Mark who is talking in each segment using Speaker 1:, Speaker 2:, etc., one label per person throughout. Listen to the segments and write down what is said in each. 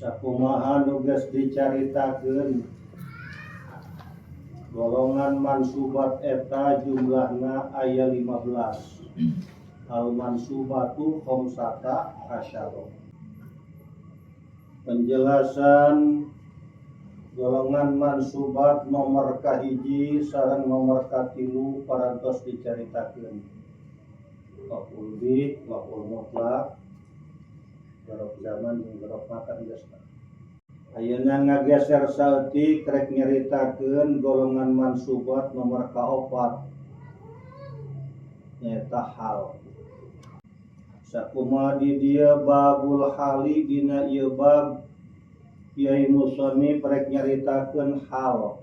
Speaker 1: Sakumaha nu geus dicaritakeun, golongan mansubat eta jumlahna aya 15. Al mansubatu khamsata asyara. Penjelasan golongan mansubat nomor kahiji sareng nomor katilu parantos dicaritakeun. Maf'ul bih, maf'ul mutlak, zorof zaman jeung zorof makan geus. Ayeuna ngageser saeutik rek nyaritakeun golongan mansubat nomor kaopat, nyaeta hal. Sakumaha di dieu babul hali, dina ieu bab Kiai Musonif rek nyaritakeun hal.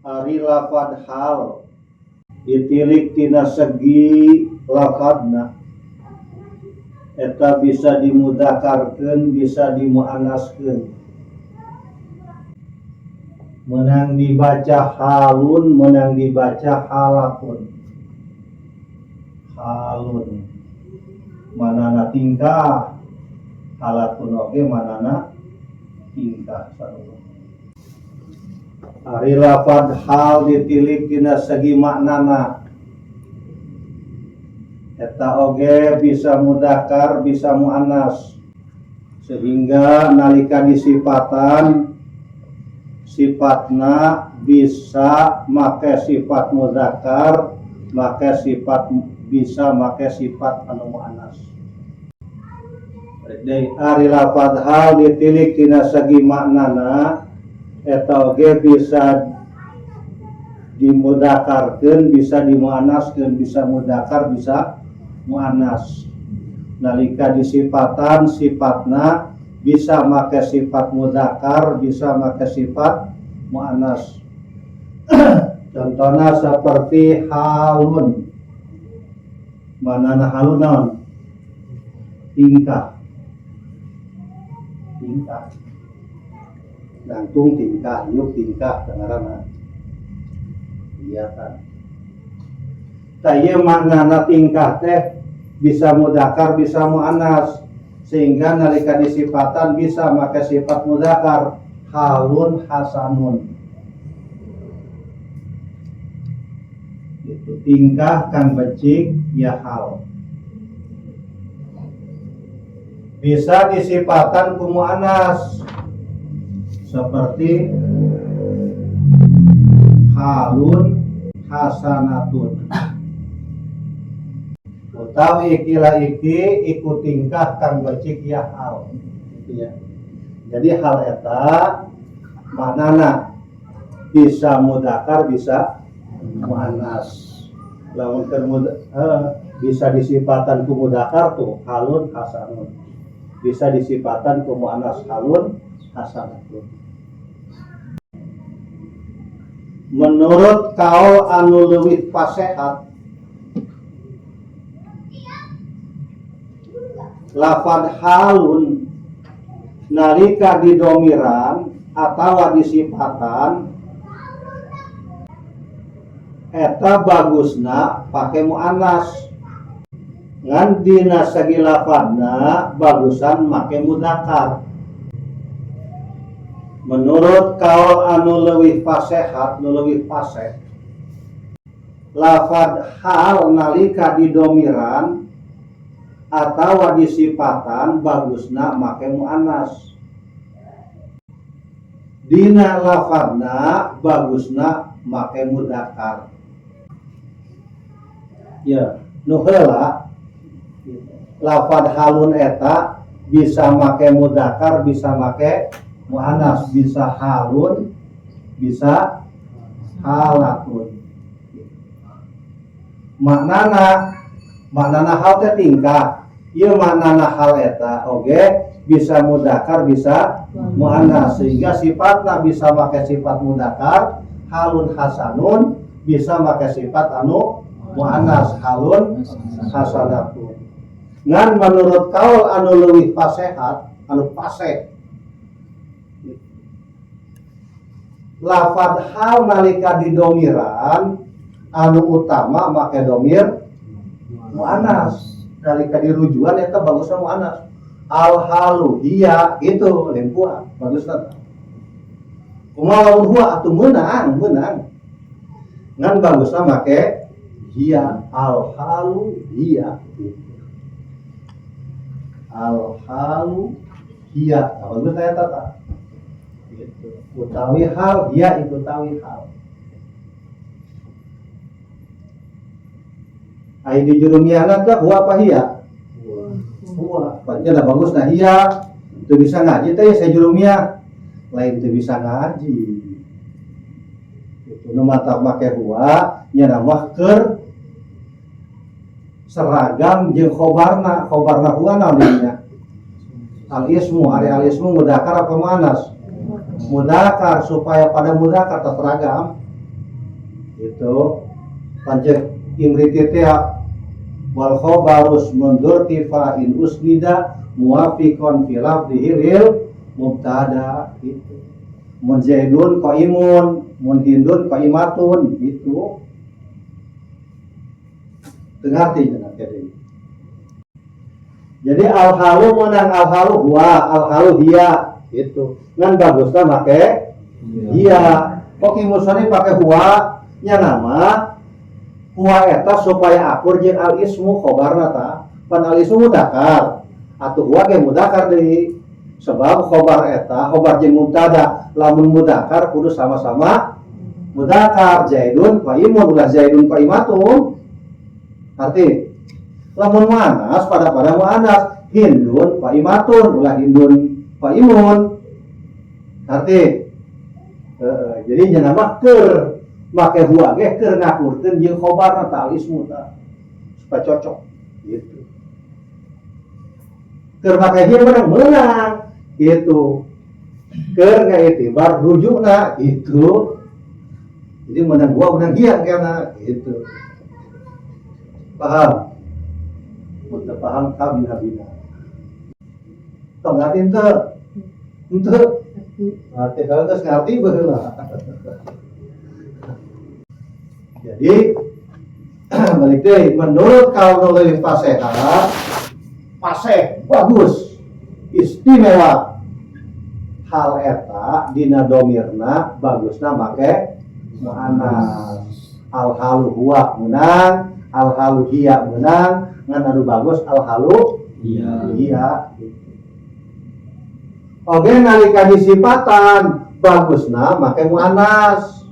Speaker 1: Ari lafad hal ditilik tina segi lafadna, eta bisa dimudzakarkeun, bisa dimuannaskeun. Menang dibaca halun, menang dibaca halatun. Halun manana tingkah, halatun oge manana tingkah sarua. Ari lafad hal ditilik dina segi maknana, eta oge bisa mudakar, bisa muannas, sehingga nalika disifatan sifatna bisa make sifat mudakar, make sifat, bisa make sifat anu muannas. Deui, ari lafad hal ditilik tina segi maknana, eta oge bisa dimudakarkeun, bisa dimuannaskeun, bisa mudakar, bisa muannas. Nalika disifatan sifatna bisa make sifat mudakar, bisa make sifat muannas. Contohnya seperti halun. Manana halun naon? Tingkah. Tingkah. Gantung tingkah, yuk tingkah dengaranna. Iya kan. Tah, ieu maknana tingkah teh bisa mudakar, bisa muannas, sehingga nalika disifatan bisa make sifat mudakar, halun hasanun. Itu tingkah kang becik ya hal. Bisa disifatan ku muannas seperti halun hasanatun. Utawi ikilah iki iku tingkah kang becik ya hal, gitu ya. Jadi hal eta maknana bisa mudakar, bisa muannas. Lamun keur bisa disifatan ku mudakar tuh halun hasanun, bisa disifatan ku muannas halun hasanatun. Menurut kaul anu leuwih pasehat, lafad halun nalika didomiran atawa disifatan eta bagusna pake muannas, ngan dina segi lafadna bagusan make mudakar. Menurut kaul anu leuwih pasehat, nu leuwih paseh, lafad hal nalika didomiran atawa disifatan bagusna make muannas, dina lafadna bagusna make mudakar. Ya, nu heula lafad halun eta bisa make mudakar, bisa make muannas, bisa halun, bisa halatun. Maknana, maknana hal teh tingkah. Ieu maknana hal eta oge bisa mudakar, bisa muannas, sehingga sifatna bisa make sifat mudakar halun hasanun, bisa make sifat anu muannas halun hasanatun. Ngan menurut kaul anu leuwih pasehat, anu paseh, lafad hal nalika didomiran anu utama make domir muannas, nalika dirujuan eta bagusna muannas. Al halu hiya gitu lain huwa bagus tah. Kumaha lamun huwa atuh meunang ngan bagusna make hiya, al halu hiya gitu. Al halu hiya, nah, bagus eta tah gitu. Utawi hal hiya itu utawi hal. Ai di jurumiahna teh huwa apa hiya? Huwa. Pancen da bagus nah hiya. Teu bisa ngaji teh saya jurumiah. Lain teu bisa ngaji. Itu nu matak make huwa nya mah keur seragam jeung khobarna, khobarna huwa naon dinya? Al ismu, ari al ismu mudakar apa muannas? Mudakar, supaya pada mudakar teh seragam. Gitu. Pancen imriti teh wal khobarus mundur tifa'in usnida muwafiqon fi lafzihi lil mubtada gitu. Mun zaidun qaimun, mun hindun qaimatun gitu. Teu ngarti cenah teh. Jadi al halu meunang al halu huwa, al halu hiya gitu. Ngan bagusna make hiya. Kok ki musannif pake huwa nya nama huwa eta supaya akur jeung al ismu khobarna ta. Pan al ismu mudakar. Atuh huwa ge mudakar deui. Sebab khobar eta khobar jeung mubtada, lamun mudakar kudu sama-sama mudakar. Zaidun qaimun ulah zaidun qaimatun. Arti lamun muannas pada muannas, hindun qaimatun ulah hindun qaimun. Arti jadi nya mah keur make huwa ge keur ngakurkeun jeung khobarna ta al ismu ta supaya cocok gitu. Keur make hiya meunang gitu. Keur ngaitibar rujukna gitu. Jadi meunang huwa meunang hiya kana gitu. Paham? Mun teu paham ka bina-bina. Tong ngarti henteu? Henteu. Ngarti kalau geus ngarti baheula. Jadi balik deui, menurut kaum nu leuwih pasehat, paseh bagus, istimewa. Hal eta dina domirna bagusna make muannas. Al halu huwa meunang, al halu hiya meunang, ngan anu bagus al halu
Speaker 2: Iya.
Speaker 1: hiya. Oge nalika disipatan bagusna make muannas.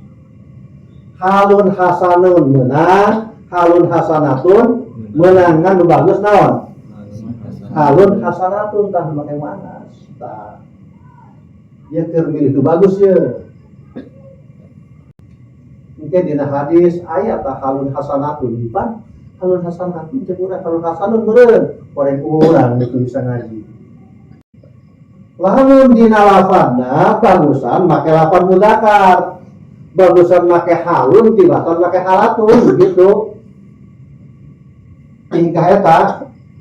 Speaker 1: Halun hasanun meunang, halun hasanatun meunang, ngan nu bagus naon? Halun hasanatun tah make muannas. Tah. Ya keur milih nu bagus ye. Mungkin dina hadis aya tah halun hasanatun pan halun hasanatun cek urang halun hasanun meureun koreng urang itu bisa ngaji. Lamun dina lafadna bagusan make lafad mudakar. Bagusan make halun tibatan make halatun gitu. Tingkah eta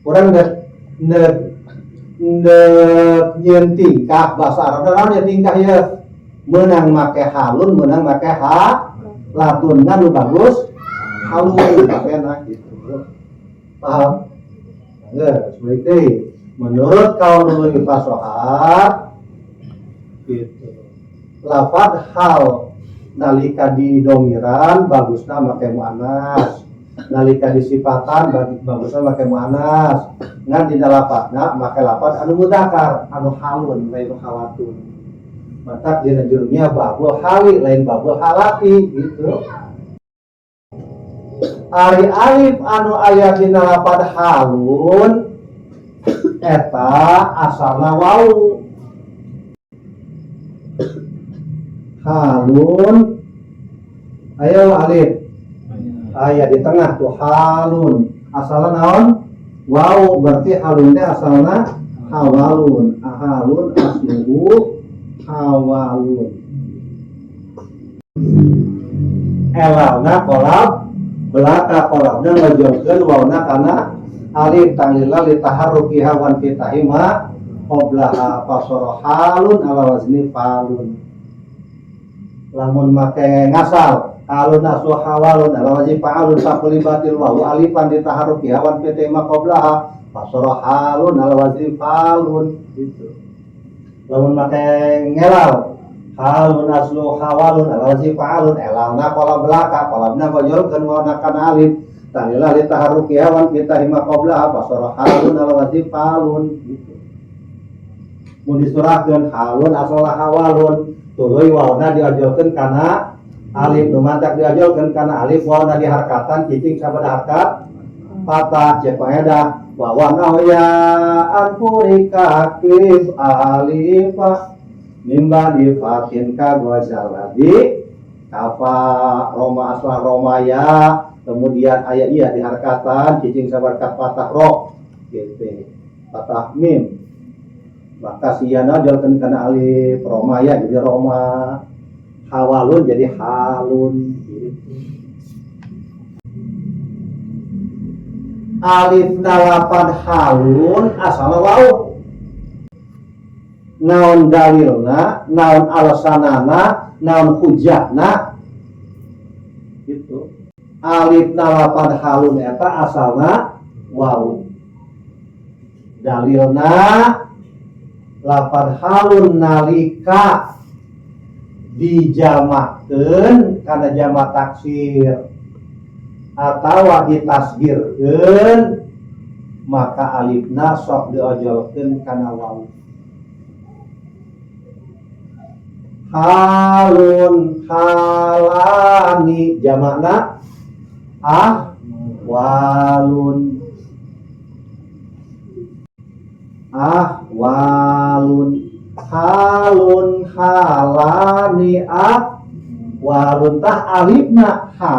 Speaker 1: urang nek nek nyieun tingkah bahasa Arab naon ya tingkah ye meunang make halun meunang make halatun ngan nu bagus halun pakena gitu. Paham? Geus balik deui. Menurut kaum nu fasohat gitu. Lafad hal nalika didomiran bagusna make muannas. Nalika disipatan bagusna make muannas. Ngan dina lafadna make lafad anu mudakar, anu halun lain halatun. Matak dina jurumnya babul hali lain babul halati gitu. Ari alif anu aya dina lafad halun eta asalna wau. Halun ayo alif aya di tengah tuh halun asalna naon? Wau, berarti halun teh asalna hawalun. Halun asluhu hawalun. Elalna kolab belaka kolabna ngejauhkeun wauna kana alif tanglila litaharrukiha wan fitahima qoblaha fasara halun ala wazni falun. Lamun make ngasal halun asu hawalun ala wazni fa'alun faqulibatil wawu alifan litaharrukiha wan fitahima qoblaha Fasara halun ala wazni falun gitu. Lamun make ngelal halun aslu hawalun ala wazni fa'alun, elalna kola belaka, kolabna gojolkeun wawana kana alif talila li taharrukiha wan kita hima qablaha fasara halun ala wazni fa'alun gitu. Mun disurahkeun halun asal hawalun, tuluy wawana diojolkeun kana alif, nu mantak diojolkeun kana alif wawana diharkatan cicing sabada harkat patah. Cek faedah wawan ya anfurika klif alifa mimba di fatin ka gozaladi kafa roma aslah roma ya, kemudian ayat iya diharkatan cicing sabarkat patah ro gitu, patah mim, maka siyana jolkeun kana alif roma ya jadi roma, hawalun jadi halun gitu. Alif dalapan halun asal wau, naon dalilna, naon alasanana, naon hujahna gitu. Alif dalapan halun eta asalna wau, dalilna lapan halun nalika dijamakeun kana jama taksir atawa ditasgirkeun maka alifna sok diojolkeun kana wawu. Halun halani jamakna ah walun, ah walun, halun halani ah walun, tah alifna ha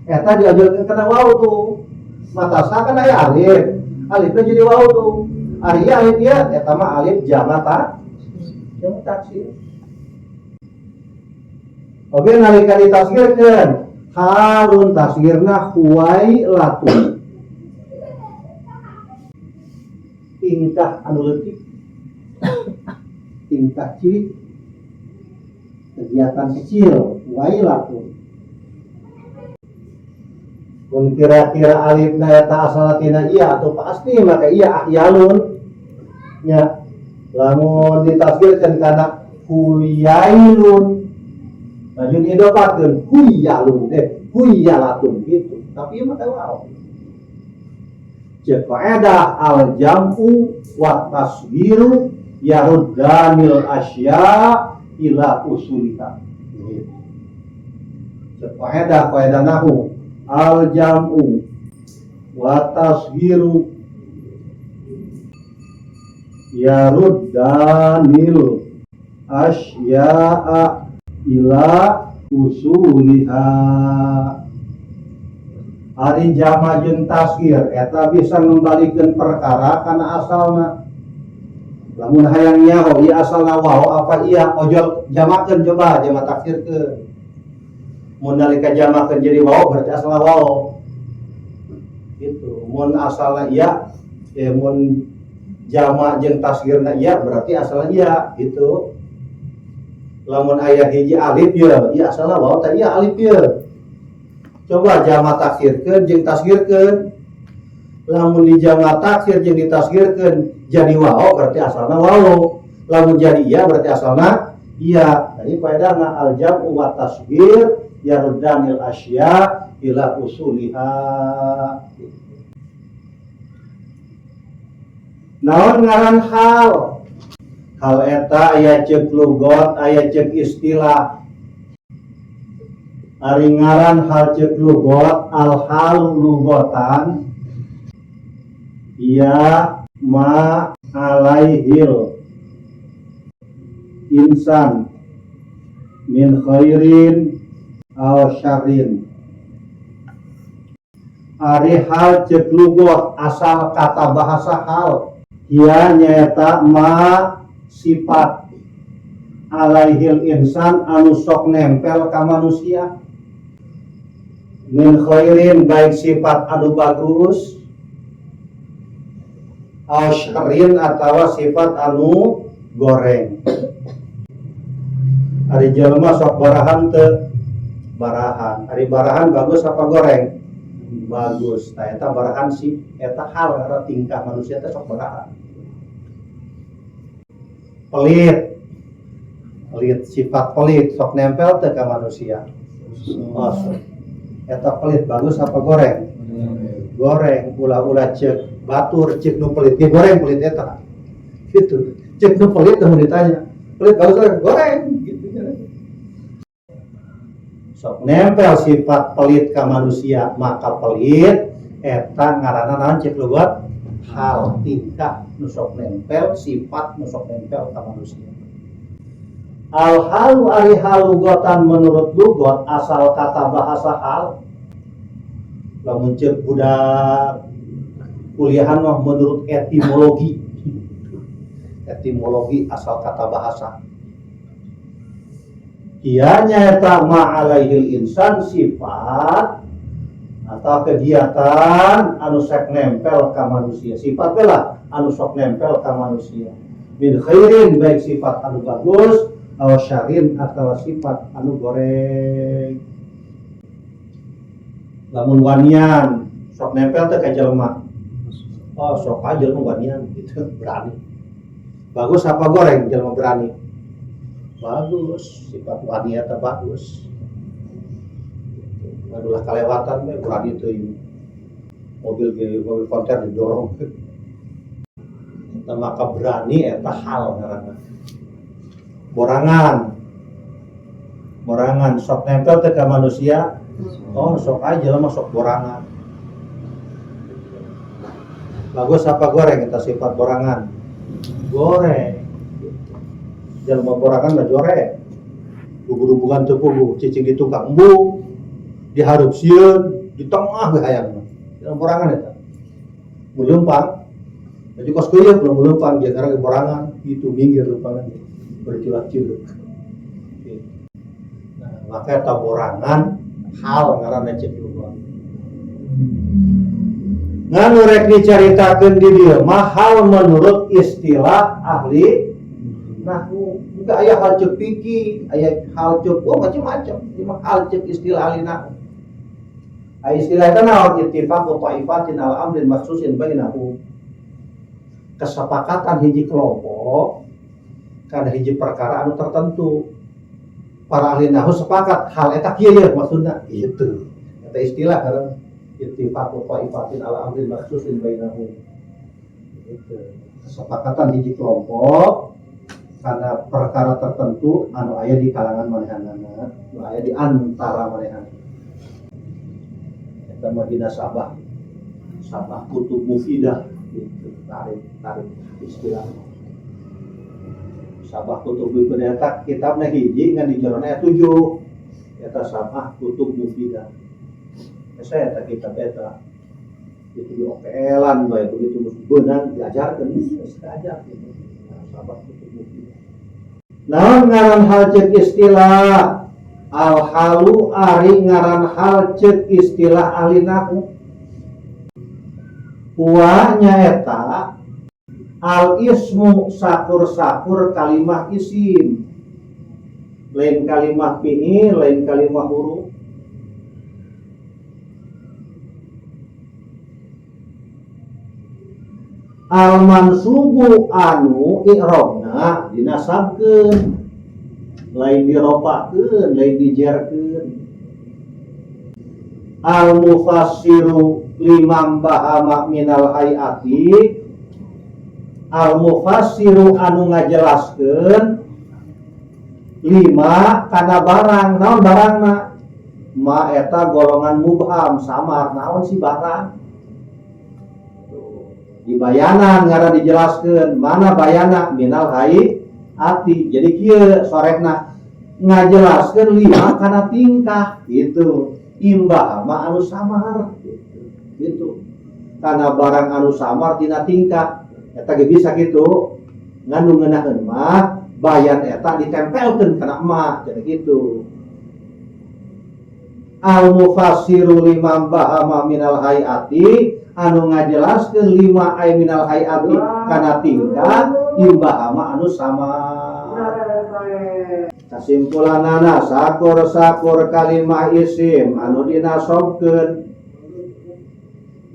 Speaker 1: eta diojolkeun kana wawu tuh. Matasa kan aya alif, alifna jadi wawu tuh. Ari alif ieu eta mah alif jama ta jama taksir. Oke, nalika ditasgirkeun halun tasgirna huwailatun, tingkah anu leutik, tingkah cilik, kegiatan kecil, huwailatun. Mun kira-kira alifna eta asalna tina iya atau pasti maka iya ahyalun nya. Lamun ditasgirkeun kana huyailun, lanjut diidofatkeun huyalun deh, huyalatun gitu. Tapi ieu mah teh wae. Ceuk faedah al jam'u wa tasgiru yaruddanil asya ila usuliha. Ceuk faedah faedah nahu al jam'u wa tasgiru yaruddanil asya'a ila usuliha. Ari jama jeung tasgir eta bisa ngembalikeun perkara kana asalna. Lamun hayang nyaho ieu asalna wau apa iya, ojol jamakeun, coba jama taksirkeun. Mun nalika jamakeun jadi wau berarti asalna wau. Gitu. Mun asalna iya, mun jama jeung tasgirna iya berarti asalna iya gitu. Lamun aya hiji alif ye, ieu asalna wau teh iya alif ye. Coba jama taksirkeun jeung tasgirkeun. Lamun di jama taksir jeung ditasgirkeun jadi wau berarti asalna wau. Lamun jadi iya berarti asalna iya. Jadi faedahna al jam'u wa tasgir yaruddanil asya ila usuliha. Naon ngaran hal? Hal eta aya ceuk lugot, aya ceuk istilah. Ari ngaran hal ceuk lugot, al halu lugotan ya ma alaihil insan min khairin aw syarrin. Ari hal ceuk lugot asal kata bahasa hal ia nyaeta ma sifat alaihil insan anu sok nempel ka manusia, min khairin baik sifat anu bagus, aw syarrin atawa sifat anu goreng. Ari jelema sok barahan teu? Barahan. Ari barahan bagus apa goreng? Bagus. Tah eta barahan si eta hal karena tingkah manusia teh sok barahan. Pelit. Pelit, sifat pelit sok nempel teh ka manusia. Oh, sok. Eta pelit bagus apa goreng? Goreng, ulah-ulah cek batur cek nu pelit ge goreng pelit eta. Gitu. Cek nu pelit teh mun ditanya, pelit bagus apa? Goreng gitu. Sok nempel sifat pelit ka manusia, maka pelit eta ngaranna naon cek lugat? Hal tingkah nu sok nempel, sifat nu sok nempel ka manusia. Al halu ari hal lugotan menurut lugot asal kata bahasa hal. Lamun cek budak kuliahan mah menurut etimologi. Etimologi asal kata bahasa. Ia nyaeta ma'alaihil insan sifat atau kegiatan anu sok nempel ka manusia. Sifat lah anu sok nempel ka manusia. Min khairin baik sifat anu bagus atau syarin atau sifat anu goreng. Lamun wanian sok nempel teh ka jelema. Oh, sok aja jelema wanian gitu, berani. Bagus apa goreng jelema berani? Bagus, sifat wani eta bagus. Barulah kalewatan we berani teuing. Mobil ge mobil konter didorong. Eta maka berani eta hal ngaranna. Borangan. Borangan sok nempel teh ka manusia. Oh, sok aja jelema sok borangan. Bagus apa goreng eta sifat borangan? Goreng. Jelema borangan mah jorek. Hubung-hubungan teu puguh, cicing di tukang embung, dihareup sieun, di tengah we hayang mah. Jelema borangan eta. Mun leumpang, jadi kos keuyeuk belum leumpang, dia karena borangan, itu minggir leumpangan berculak-culuk. Nah, maka eta borangan hal ngaranna cek luar. Ngan nu rek dicaritakeun di dieu mah hal menurut istilah ahli nahwu. Enggak aya hal cek fikih, aya hal cek oh macam-macam. Ieu mah hal cek istilah ahli nahwu. Aya istilah eta naon ittifaqu ta'ifatin ala amrin makhsusin bainahum. Kesepakatan hiji kelompok kana hiji perkara anu tertentu. Para ahli nahwu sepakat hal eta kieu ye maksudna gitu. Eta istilah karena ittifaqu ta'ifatin ala amrin makhsusin bainahum. Gitu. Kesepakatan hiji kelompok karena perkara tertentu anu aya di kalangan manehanana, anu aya di antara manehanana. Eta mah dina sabah. Sabah kutub mufidah gitu, tarik tarik istilah. Sabah kutub mufidah eta kitabna hiji ngan di jerona aya 7. Eta sabah kutub mufidah. Saya eta kitab eta itu di okelan bae begitu beunang diajarkeun geus diajar gitu. Nah, sabah kutub mufidah. Naon ngaran hal ceuk istilah al halu ari ngaran hal ceuk istilah ahli nahwu. Huwa nyaeta al ismu sakur-sakur kalimah isim. Lain kalimah fi'il, lain kalimah huruf. Al mansubu anu i'rabna dinasabkeun, lain diropakeun, lain dijerkeun. Al mufassiru limam bahama minal hayati, al mufassiru anu ngajelaskeun lima kana barang, naon barangna? Ma eta golongan mubham samar, naon si barang? Dibayanan ngaran dijelaskeun, mana bayana minal hayati. Jadi kieu sorekna ngajelaskeun lima kana tingkah gitu. Imbah mah anu samar gitu. Gitu. Kana barang anu samar tina tingkah eta ge bisa kitu. Ngan nu ngeunaheun mah bayan eta ditempelkeun kana mah jadi gitu. Al mufassiru limam bahama minal hayati anu ngajelaskeun lima ay minal hayati kana tingkah imbah anu samar. Kasimpulanana sakur-sakur kalimah isim anu dinasobkeun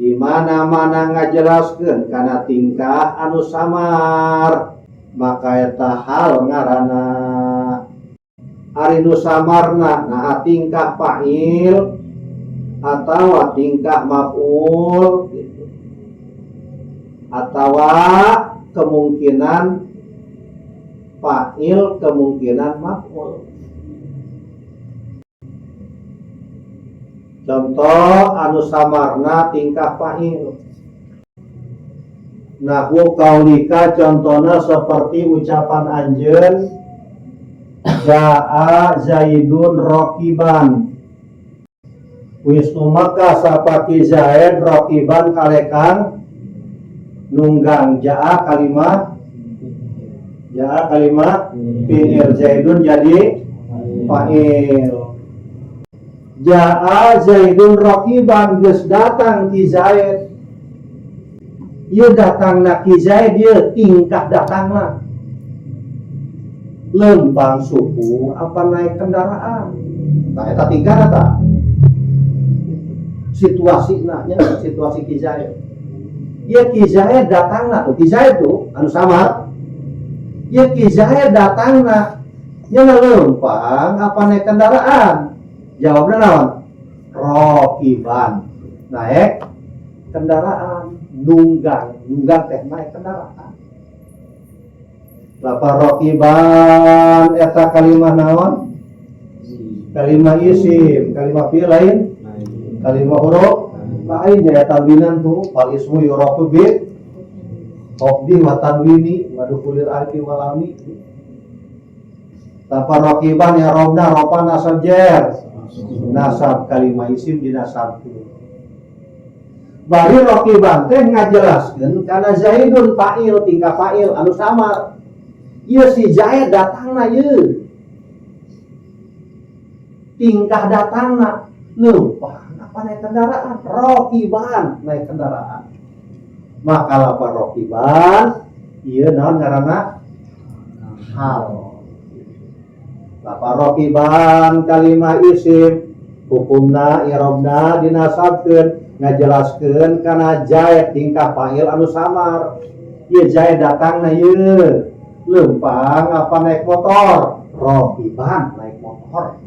Speaker 1: Di mana-mana ngajelaskeun kana tingkah anu samar, maka eta hal ngaranna. Ari nu samarna, nah, tingkah fa'il atau tingkah maf'ul gitu. Atau kemungkinan fa'il, kemungkinan maf'ul. Contoh anu samarna tingkah fa'il, nahwu qaulika, contohnya seperti ucapan anjeun, jaa Zaidun rokiban, wis tumeka sapa Ki Zaid, rokiban kalekang nunggang. Jaa kalimah, jaa kalimah fi'il, Zaidun jadi fa'il. Jaa Zaidun rokiban, geus datang Ki Zaid. Ieu datangna Ki Zaid, ieu tingkah datangna lempang suku apa naik kendaraan. Nah, eta tingkah eta situasi nya, situasi Ki Zaid. Ieu Ki Zaid datangna tuh, Ki Zaid tuh anu samar. Ieu Ki Zaid datangna nya lempang apa naik kendaraan? Jawabnya naon? Rokiban, naik kendaraan, nunggang. Nunggang teh naik kendaraan. Lafal rokiban eta kalimah naon? Kalimah isim, kalimah fi'il lain, kalimah huruf lain, jadi tanwinan tuh. Fal ismu yu'rafu bi khafdi wa tanwini wa dukhulil alifi wal lami. Lafal rokiban ya robna rofa, nasab, jer, nasab, kalimah isim dinasab. Bari rokiban teh ngajelaskeun kana Zaidun fa'il, tingkah fa'il anu samar. Ieu si Zaid datangna, ieu tingkah datangna leumpang apa naik kendaraan, rokiban naik kendaraan. Maka lafal rokiban ieu naon ngaranna? Hal. Lafal rokiban kalimah isim, hukumna irobna dinasabkeun, ngajelaskeun kana Zaid tingkah fa'il anu samar. Ieu Zaid datangna ieu leumpang apa naik motor? Rokiban, naik motor.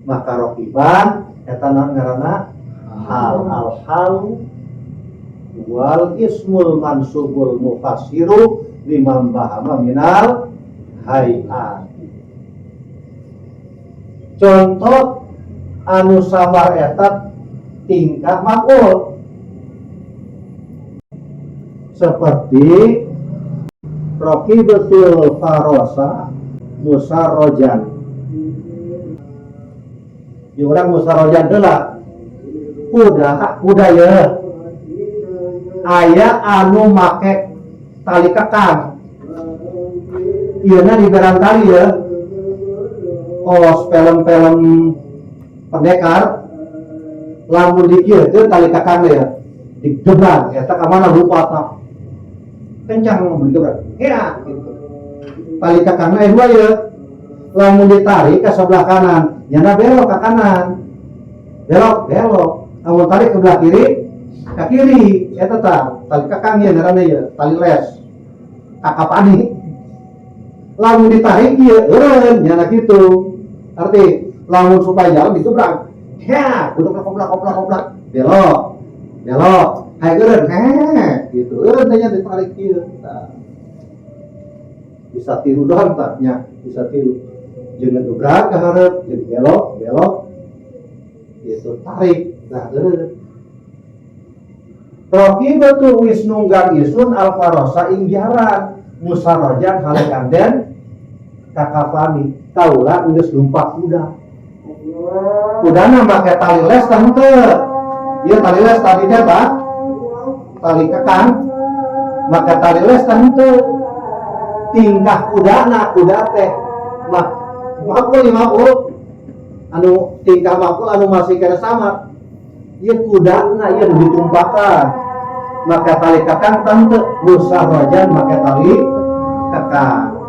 Speaker 1: Maka rokiban eta naon ngaranna? Hal. Al halu wal ismul mansubul mufassiru liman bahama minal hayat. Contoh anu samar eta tingkah maf'ul, seperti raqibtul farosa musarrojan. Di urang musarrojan heula, kuda, kuda ya aya anu make tali kekang. Ieu na diberan tali ya, oh, film-film pendekar, lamun dikieu teh tali kekang ya digebrak eta ka mana lupatna kencang, digebrak ya gitu. Tali kekangna aya dua ya, lamun ditarik ke sebelah kanan nyana belok ke kanan, belok, belok. Lamun tarik ke belah kiri, ke kiri. Eta tah tali kekang ya ngaranna ya, tali les kakapani. Lamun ditarik ieu eureun nyana kitu. Arti lamun supaya jalan digebrak ya, kudu koplak koplak koplak, belok, belok, hayang eureun heh gitu, eureun teh nya ditarik ieu. Tah, bisa tiru doang tah nya, bisa tiru jeung ngegebrak ke hareup jadi belok, belok gitu, tarik, nah, eureun. Raqibtu wis nunggang isun alfarosa ing jaran musarrojan hale den kakafani. Kaula geus numpak kuda, kudana make tali les tah henteu? Ieu tali les tadi teh tah tali kekang, make tali les tah henteu? Tingkah kudana, kuda teh mah maf'ul, maf'ul anu tingkah maf'ul anu masih kena samar. Ieu kudana ieu nu ditumpakan make tali kekang tah henteu? Musarrojan, make tali kekang.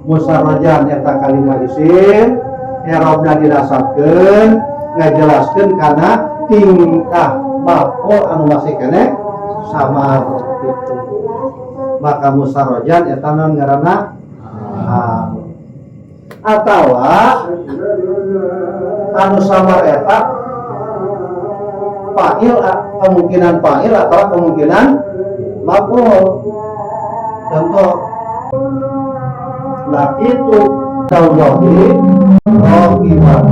Speaker 1: Musarrojan eta kalimah isim, i'robna dinasabkeun, ngajelaskeun kana Tingkah maf'ul anu masih keneh samar gitu. Maka musarrojan eta naon ngaranna? Hal. Atawa anu samar eta fa'il, kemungkinan fa'il atau kemungkinan maf'ul. Contoh, laqitu Abdallahi rakiban.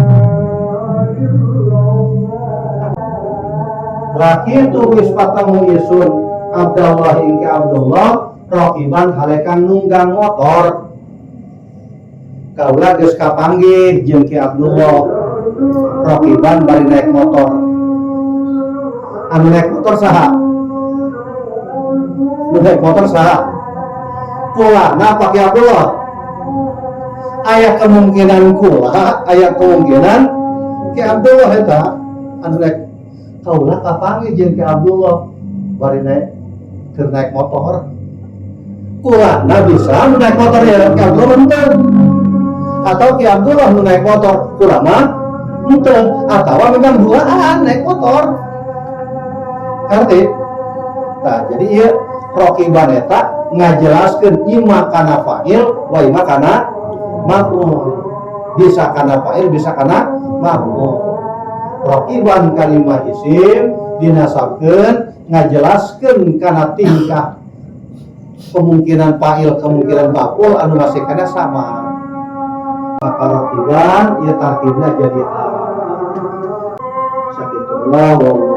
Speaker 1: Laqitu wis patemu isun Abdallah ing Ki Abdullah rakiban hale kang nunggang motor. Kaula geus kapanggih jeung Ki Abdullah rakiban bari naik motor. Anu naik motor saha? Nu naik motor saha? Kula apa Ki Abdullah? Aya kemungkinan kula, aya kemungkinan Ki Abdullah eta anu naik. Kaula kapanggih jeung Ki Abdullah bari naik, keur naik motor. Kula nah bisa nu naik motor ya, Ki Abdullah henteu, atau Ki Abdullah nu naik motor, kula mah henteu, atau memang duaan naik motor. Ngerti? Nah, jadi ieu rokiban eta ngajelaskeun imma kana fa'il wa imma kana maf'ul. Bisa kana fa'il, bisa kana maf'ul. Rokiban kalimat isim dinasabkeun ngajelaskeun kana tingkah kemungkinan fa'il, kemungkinan maf'ul anu masih kana sama. Maka rokiban ieu tarkibna jadi hal. Sakitulah, wallahu.